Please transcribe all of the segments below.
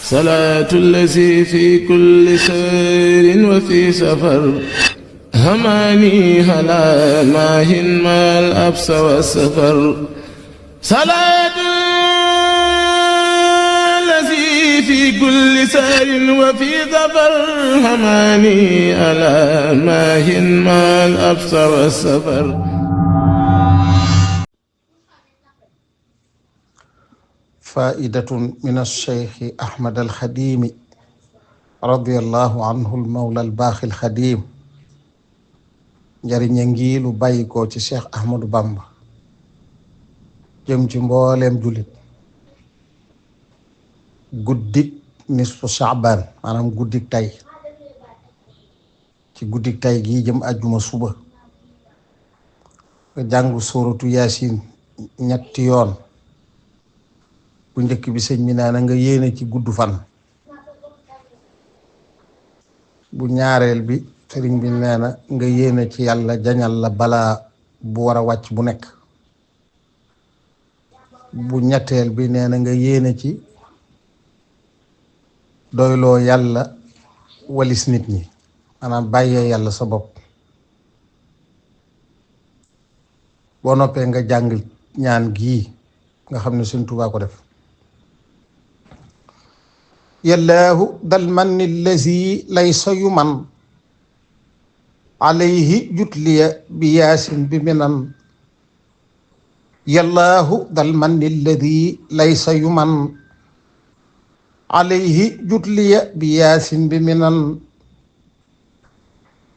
صلاة الذي في كل سير وفي سفر هماني هلا ماهن ما الأبس والسفر صلاة الذي في كل سير وفي سفر هماني هلا ماهن ما الأبس والسفر. فائدة من الشيخ أحمد الخديم رضي الله عنه المولى الباخي الخديم. njariñ ngi lu bàyyi ko ci Cheikh Ahmadou Bamba jëm ci mbooleem jullit. guddik nisfu Shaaban maanaam guddik tay, ci guddik tay gi jëm àjjuma suba nga jàng suuratu Yaasin ñetti yoon. bu njëkk bi sëñ mi naa nga yéene ci gudd fan. bu ñaareel bi sëriñ bi nee na nga yéene ci yàlla jañal la balaa bu war a wàcc bu nekk. bu ñetteel bi nee na nga yéene ci doyloo yàlla walis nit ñi, maanaam bàyyee yàlla sa bopp. boo noppee nga jàng ñaan gii nga xam ne Sëñ Tuubaa ko def. yallaahu dal manni allazi laysa yuman alayhi jutliya bi yaasin bi minan. yallaahu dal manni allazi laysa yuman alayhi jutliya bi yaasin bi minan.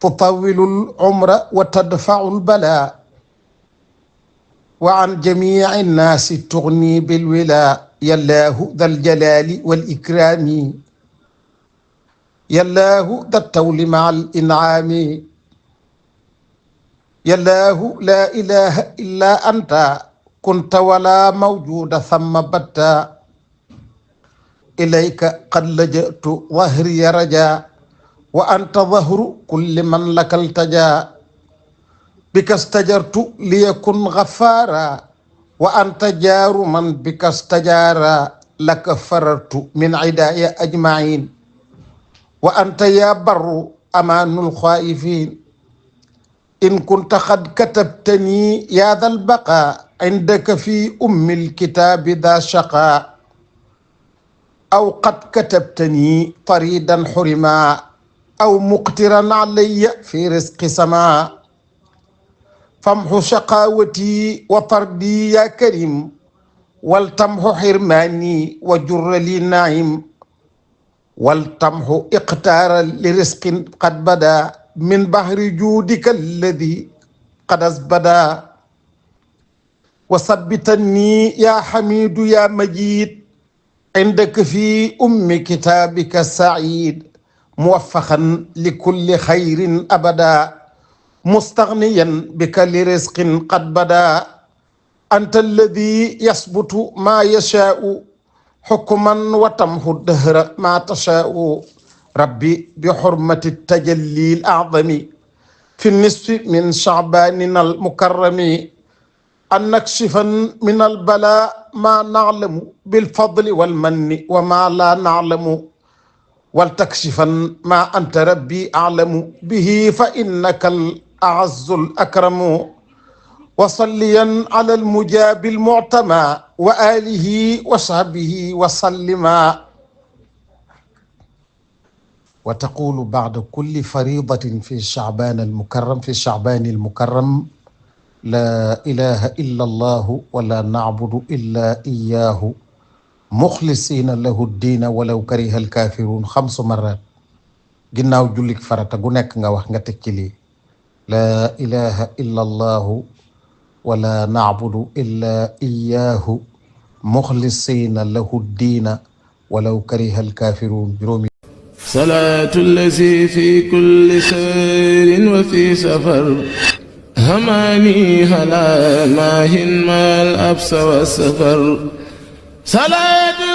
tutawwilul umra wa tadfa'ul balaa wa an jamii'i nnaasi tughni bil wilaa. yallaahu dal jalaali wal ikraami yallaahu dat tawli ma'al in'aami. yallaahu laa ilaaha illaa anta kunta wala mawjuuda thamma batta. ilayka qad laja'tu dhahriya rajaa wa anta dhahru kulli man laka iltajaa. bika stajartu liyakun ghaffaara wa anta jaaru man bika stajaara. laka farartu min idaaya ajmain wa anta ya barru amaanul xaa'ifiin. in kunta qad katabtani yaa dal baqaa indaka fi ummil kitaabi daa shaqaa. aw qad katabtani tariidan xurimaa aw muqtiran alayya fi rizqi samaa. famxu shaqaawati wa tardi ya karim wal tamxu xirmaani wa jurra li naim. wal tamxu iqtaara li risqin qad bada min bahri juudika alladi qad asbada. wa sabbitanni ya xamidu ya majid indaka fi ummi kitaabika said muwaffaqan li kulli xayrin abada. mustaghniyan bika li rizqin qad bada. anta alladi yasbutu ma yashaa'u hukman wa tamhu dahra ma tashaa'u. rabbi bi hurmati tajalli al-a'zami fi nisfi min sha'banin al-mukarrami. an nakshifan min al-balaa ma na'lamu bil fadli wal manni wa ma la na'lamu. wal takshifan ma anta rabbi a'lamu bihi fa innaka الأعز الأكرم. وصليا على المجاب المعتمى وآله وصحبه وسلما. وتقول بعد كل فريضة في شعبان المكرم لا إله إلا الله ولا نعبد إلا إياه مخلصين له الدين ولو كره الكافرون 5 مرات. ginnaaw jullik farata gu nekk nga wax nga teg ci lii laa ilaha illa allahu wala nacbudu illa iyaahu muxlisina lahu ddiina walaw kariha alkaafiruun. juróomi salaatu allazi fi kulli sayrin wa fi safar hamaani halaa maahin maal absa wa safar. salaatu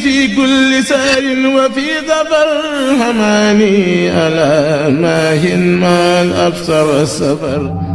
في كل سار وفي ظفر هماني ألا ماهن ما الأبصر السفر.